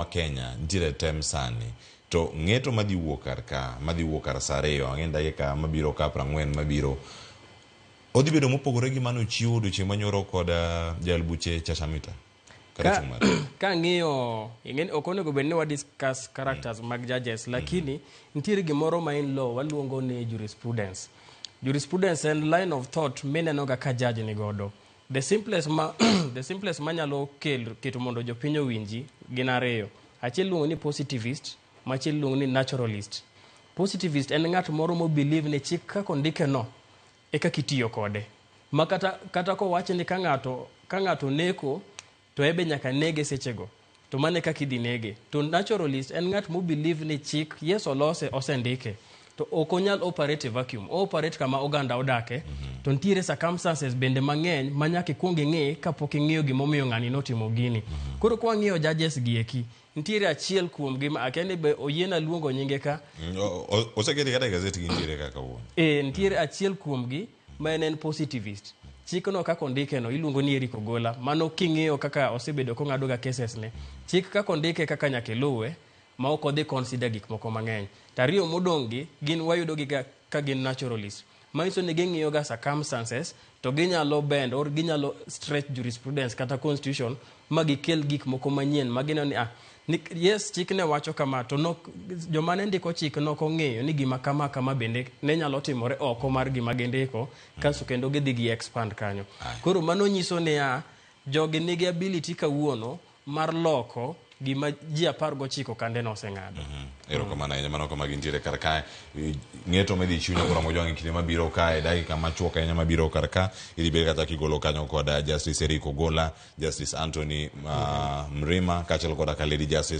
Kenya nitiere tem sani to ng'eto madhi wuok kar ka madhi wuok kar saa ariyo ang'e ni dakika mabiro ka prang'wen mabiro odhi bedo mopogore gi mane ochiwo odiochieng' manyoro kod jayal buche Chacha Mwita kata Ka, chung' mare. kang'iyo ing'eni ok onego bed ni wa discuss characters mag judges lakini nitiere gimoro ma in law waluongo ni jurisprudence. Jurisprudence en line of thought mineno ga ka judge ni godo. The simplest ma the simplest manyalo kel keto mondo jopiny owinji gin ariyo. Achiel iluongo ni positivist, machielo iluongo ni naturalist. Positivist en ng'at moro mo believe ni chik kaka ondike no e kaka itiyo kode. Ma kata kata kowach ni ka ng'ato ka ng'ato neko to ebe nyaka nege sechego to mano e kaka idhi nege. To naturalist en ng'at mo believe ni chik yes olose osendike to ok onyal operate e vacuum. O operate kama oganda odake to nitiere circumstances bende mang'eny ma nyaka ikuong ing'i kapok ing'iyo gimomiyo ng'ani notimo gini. Koro kwang'iyo judges gi eki, nitiere achiel kuomgi ma akia ni be oyiena luongo nyinge ka. Oseketi kata e gazet gintiere kaka kawuono. E, nitiere achiel kuomgi ma en en positivist. Chikno kaka ondike no iluongo ni Eric Ogola. Mano king'iyo kaka osebedo kong'ado ga cases ne. Chik kaka ondike kaka nyaka iluwe ma ok odhi consider gik moko mang'eny. To ariyo modong' gi gin wayudo gi ga ka gin naturalist. Manyiso ni ging'iyo ga circumstances to ginyalo bend or ginyalo stretch jurisprudence kata constitution ma gikel gik moko manyien ma gineno ni ah ni, yes chik ne wacho kama to nok joma ne ndiko chik nok ong'eyo ni gima kama kama bende ne nyalo timore oko mar gima gindiko kasto kendo gidhi gi expand kanyo. Koro mano nyiso niya jogi nigi ability kawuono mar loko gima ji 19 kande noseng'ado. Erokamano ahinya mano kama gintiere kar kae. Ng'eto midhi chiw nyakora Mojwang' e kinde mabiro kae dakika machuok ahinya mabiro kar ka idhi bed kata kigolo kanyo kod Justice Eric Ogola, Justice Anthony Mrima kaachiel koda ka Lady Justice